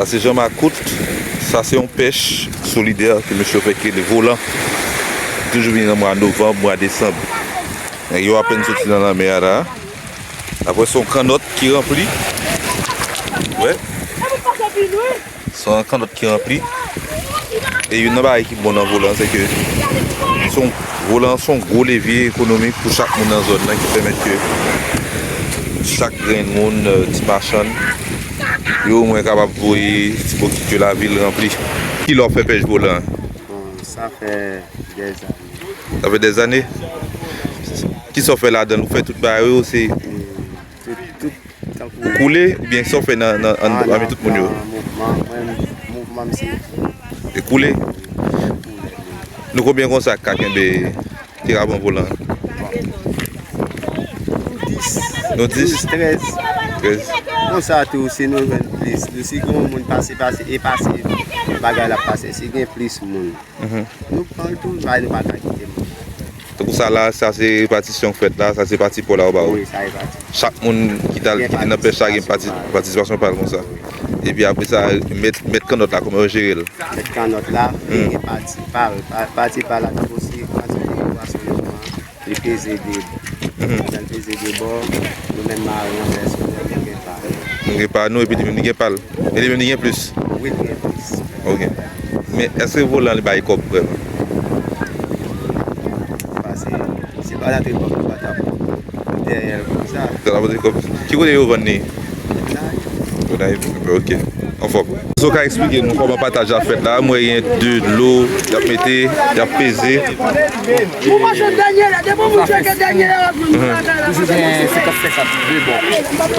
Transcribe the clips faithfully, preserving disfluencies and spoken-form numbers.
Sa se Jan Makout, sa se yon pèch solidè ke mesye yo fè ki rele Volan. Toujou vini nan mwa novanm, mwa desanm. Nèg yo apèn soti nan lanmè a la. Apre se yon kannòt ki ranpli. Wè. Se yon kannòt ki ranpli. E youn nan bagay ki bon nan Volan, se ke se yon, Volan se yon gwo levye ekonomik pou chak moun nan zòn nan ki pèmèt ke chak grenn moun, euh, ti machann, yo omwen kapab voye ti bokit yo lavil ranpli. Kilè w fè pèch Volan? Bon, sa fè dèzane. Sa fè dèzane? Kisa w fè ladan l? Ou fè tout bagay yo, se... Tout, tout, tankou... Ou koule oubyen sa w fè nan, nan, an, pami tout moun yo? Nan mouvman, mwen, mouvman m se... E koule? Nou konbyen konsa k ka kenbe, ki ka pran Volan? Nou dis. Douz, trèz. Trèz. Konsa tou, si nou jwenn plis, nou, si gen yon moun pase, pase, e pase, bagay la ap pase, si gen plis moun, nou pran l tou, bay nou pa ka kite moun. Tankou sa la, sa se repatisyon k fèt la, sa se pati pa w la yo ba ou. Wi, sa e pati. Chak moun ki t al, ki te nan pèch la gen pati, patisipasyon pa l konsa. Epi apre sa, mèt, mèt kannòt la, kòman yo jere l? Mèt kannòt la, li gen pati pa l. Pa, pati pa l la, tankou si pati de pwason yo pran, li peze de bò. Lè l peze de bò, nou menm maren an pèsonèl, nou gen pa nou. Nou gen pa nou, epi li menm li gen pa l. E li menm li gen plis. Wi, li gen plis. Ok. Men èske Volan li bay kòb vrèman? Pase, si pa t antre kòb, nou pa t ap dèyè l konsa. Sa la pote kòb. Ki kote yo vann li? Gonayiv? Ok. Anfòm. Èske w ka eksplike nou kòman pataj la fèt la? M wè gen de dlo, y ap mete, y ap peze. Ou panse dènye la, depi moun tcheke dènye la, w ap jwenn bagay la. Toujou gen senkant senkant, de bò.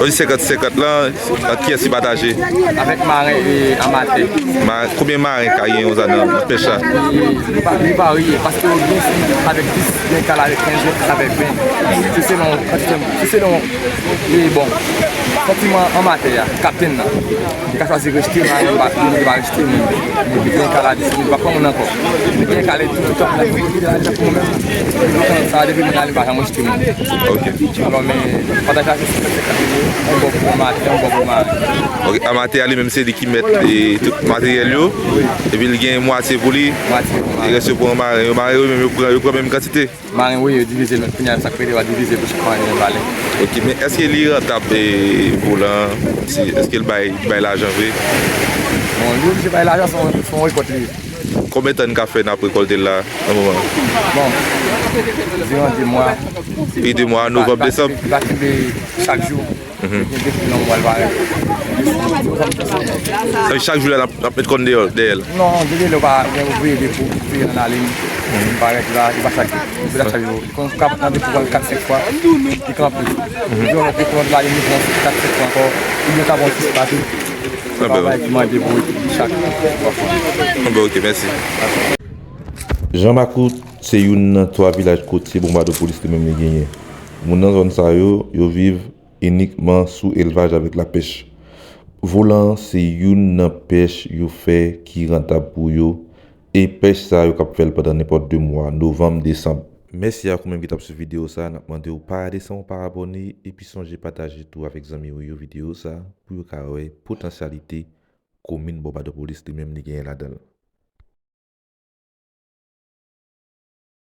Ou di senkant senkant lan, ant kiyès li pataje? Avèk maren e amatè. Ma-, konbyen maren ka gen konsa nan, nan pèch la? Li va-, li varye, paske yo gen fi avèk dis, gen kal avèk kenz, gen kal avèk ven. Se selon kantite, se selon, e bon, santiman amatè a, kaptenn nan. Li ka chwazi rejte maren, li pa, li pa rejte moun. Li gen kal a dis mil, li pa pran moun ankò. Li gen kal e tout, tout tan, li pa pran moun menm. Li pran sa, depi moun la, li pa janm rejte moun. Ok. Alò, men, pataj la, se senkant senkant. Yon bò pou amatè, yon bò pou maren. Ok, amatè a li menm, se li ki mèt, e, tout materyèl yo. Epi li gen mwatye pou li. Mwatye pou maren. E rès yo pou maren. Yo mare yo menm, yo pran, yo pran menm kantite. Maren, wi, yo divize l, men kounye a sa k rete yo a divize pou chak maren yo vale. Ok, men èske li rantab, e, Volan, si, èske l bay, bay lajan vre? Bon, li oblije bay lajan, se yon, se yon rekòt li ye. Konbyen tan n ka fè n ap rekòlte l la, nan moman an? Bon, diran de mwa. Pi de mwa, novanm, desanm? Li va kenbe chak jou. Gen de fi nan mwa l parèt. Sa vle di chak jou la, n ap, n ap met kòn deyò, dèyè l? Non, dèyè l, ou pa gen ouvriye de pou, ouvriye nan lalin. Li parèt la, li pa chak jou. Li pa chak jou. Kon kap nan de pou kat senk fwa, li kanpe. Li pran de pou lalin, li pran kat senk fwa ankò. Li gen ka pran sis pati. Se pa bagay ki mande pou chak fwa. Bon, ok, mèsi. Jan Makout se youn nan twa vilaj kotye Bonbadopolis li menm li genyen. Moun nan zòn sa yo, yo viv inikman sou elvaj avèk lapèch. Volan se youn nan pèch yo fè ki rantab pou yo, e pèch sa yo k ap fè l pandan nenpòt de mwa, novanm, desanm. Mèsi ak ou menm ki t ap swiv videyo sa, n ap mande w pa desann w pa abòne, epi sonje pataje tou avèk zanmi w yo videyo sa, pou yo ka wè potansyalite komin Bonbadopolis li menm li genyen ladan l.